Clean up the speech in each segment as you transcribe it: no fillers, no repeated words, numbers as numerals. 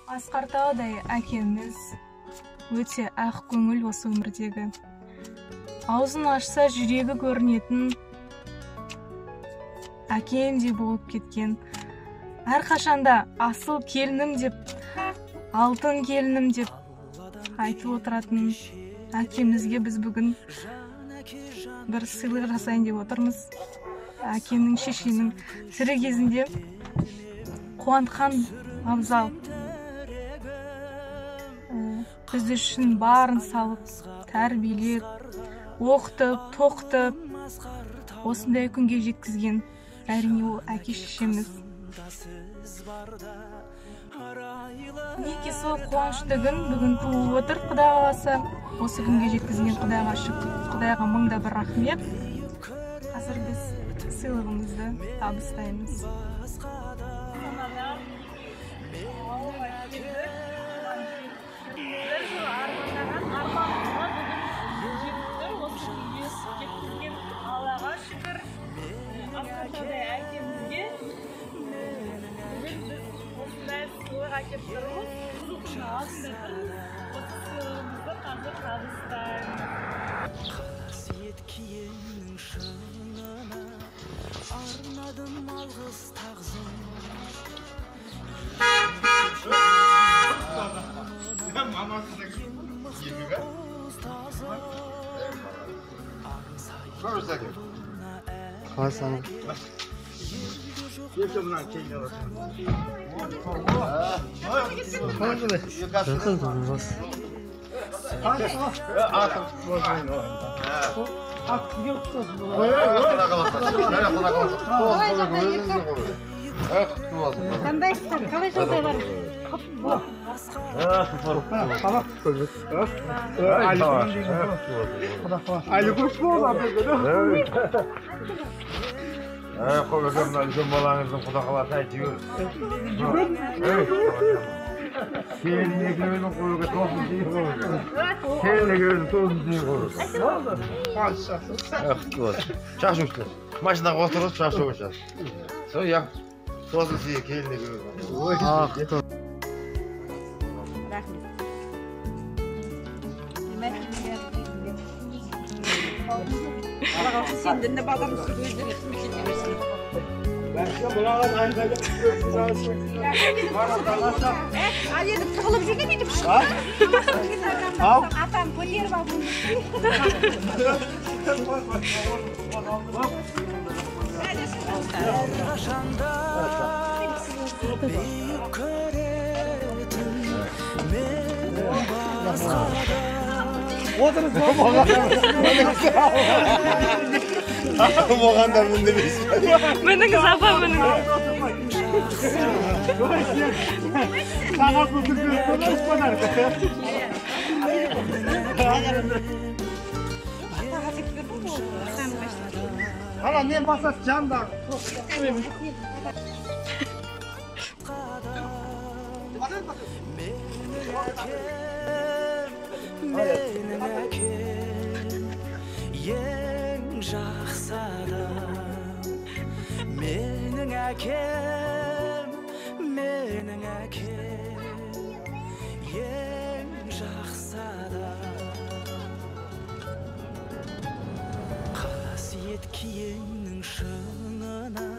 Асқар таудай әкеміз өте ақ көңіл осы өмірдегі. Аузын ашса жүрегі көрінетін әкем де болып кеткен. Әрқашанда асыл келінім деп, алтын келінім деп айтып отыратын әкемізге біз бүгін бір сыйлық жасайын деп отырмыз. Әкемнің, шешенің тірі кезінде қуантқан абзал. Біз үшін барын салып, тәрбиелеп, оқытып, тоқытып, осындай күнге жеткізген әрине ол әке шешеміз. Мінекей сол қуанышты күн бүгін туып отыр, Құдай қаласа. Осы күнге жеткізген Құдайға шүкір, Құдайға мың да бір рахмет. Қазір біз сыйлығымызды табыстаймыз. Бір жыл армандаған арманымызға бүгін жеттік. Осы күнге жеткізген Аллаға шүкір. Асқар таудай әкемізге бүгін біз осындай сыйлық әкеліп тұрмыз. Қызыл алдында тұрмыз. Осы сыйлығымызды қазір табыстаймыз. Қасиет киенің шыңына арнадым алғыс тағзым. Қалайсың? Қандайсыздар? Қалай жағдайлар? Үлкен балаңыздың құда қаласа әйтеуір. Келін екеуінің қоюға тосын сый қоюға. Келін екеуінің тосын сый қоюға. Құтты болсын. Шашу үстіне. Машинаға отырып шашу ұшады. Сол я. Тосын сый келін екеуінің. Рахмет. Сенден де балам өздері қызмет ете берсін. Ал енді тығылып жүрді бүйтіп шықты. Атам көтеріп алып. Әрқашанда биік көретін мен басқада. Болғанда міндемейсіз. Мініңіз, апа, мініңіз. Ана мен басасы жандағы. Менің әкем ең жақсы адам. Менің әкем, менің әкем ең жақсы адам. Қасиет киенің шыңына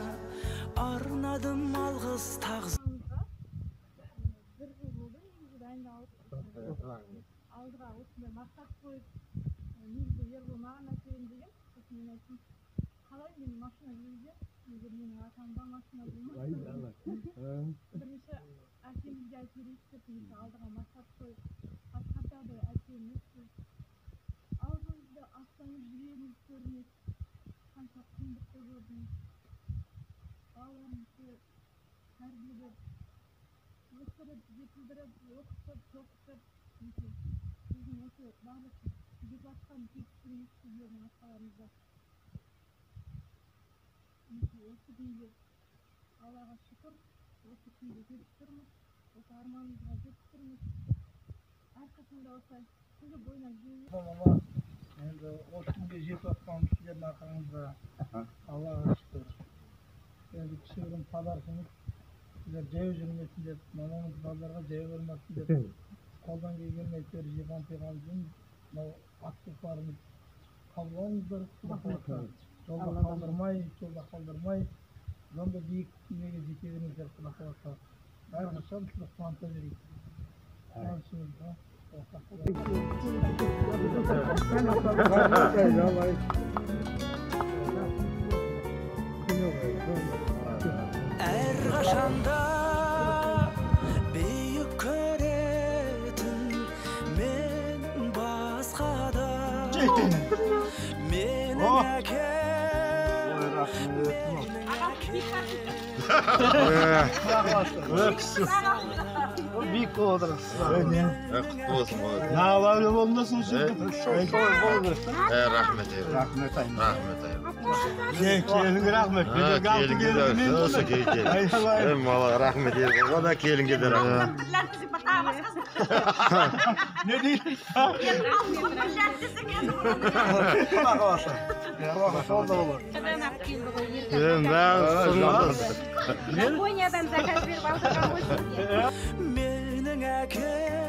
арнадым алғыс тағзым. Бір жыл болды негізі дайындалып. Алдыға осындай мақсат қойып, негізі Ербол маған әкелем деген, сосын мен айттым, қалай мен машина жүргіземін, егер менің атамда машина болмаса. Бірінші әкемізге әкелейік деп негізі алдыға мақсат қойып, Асқар таудай әкеміз, аузыңызды ашсаңыз жүрегіңіз көрінеді, қанша қиындықты көрдіңіз, балаларыңызды тәрбиелеп, өсіріп, жетілдіріп, оқытып, тоқытып, біздің осы барлық жетіп жатқан жетістігіміз сіздердің арқаларыңызда. Осы күнге Аллаға шүкір, осы күнге жетіп тұрмыз, осы арманымызға жетіп тұрмыз. Әрқашанда осылай күліп ойнап жүре. Мама, енді осы күнге жетіп жатқан сіздердің арқаңызда Аллаға шүкір. Енді кішігірім подаркамыз Сіздер жаяу жүрмесін деп, мамамыз базарға жаяу бармасын деп, қолдан келген әйтеуір жиған тыйғанымызбен мынау ат тұлпарымыз қабыл алыңыздар. Құда қаласа жолда қалдырмай, жолда қалдырмай, одан да биік неге жете беріңіздер, құда қаласа. Әрқашан сізді қуанта берейік. Қуанышымыз да. Әрқашанда биік көретін мен басқадан. Менің әкем, менің әкем. Биік болып отырсыз. Құтты болсын, молодец. Нағылаулы болдың Рахмет, Рахмет. Рахмет. Келінге рахмет. Келінге де рахмет. Ерболға да, келінге де рахмет. Не дейді? Япониядан заказ беріп алдырған ғой сізге. Менің әкем.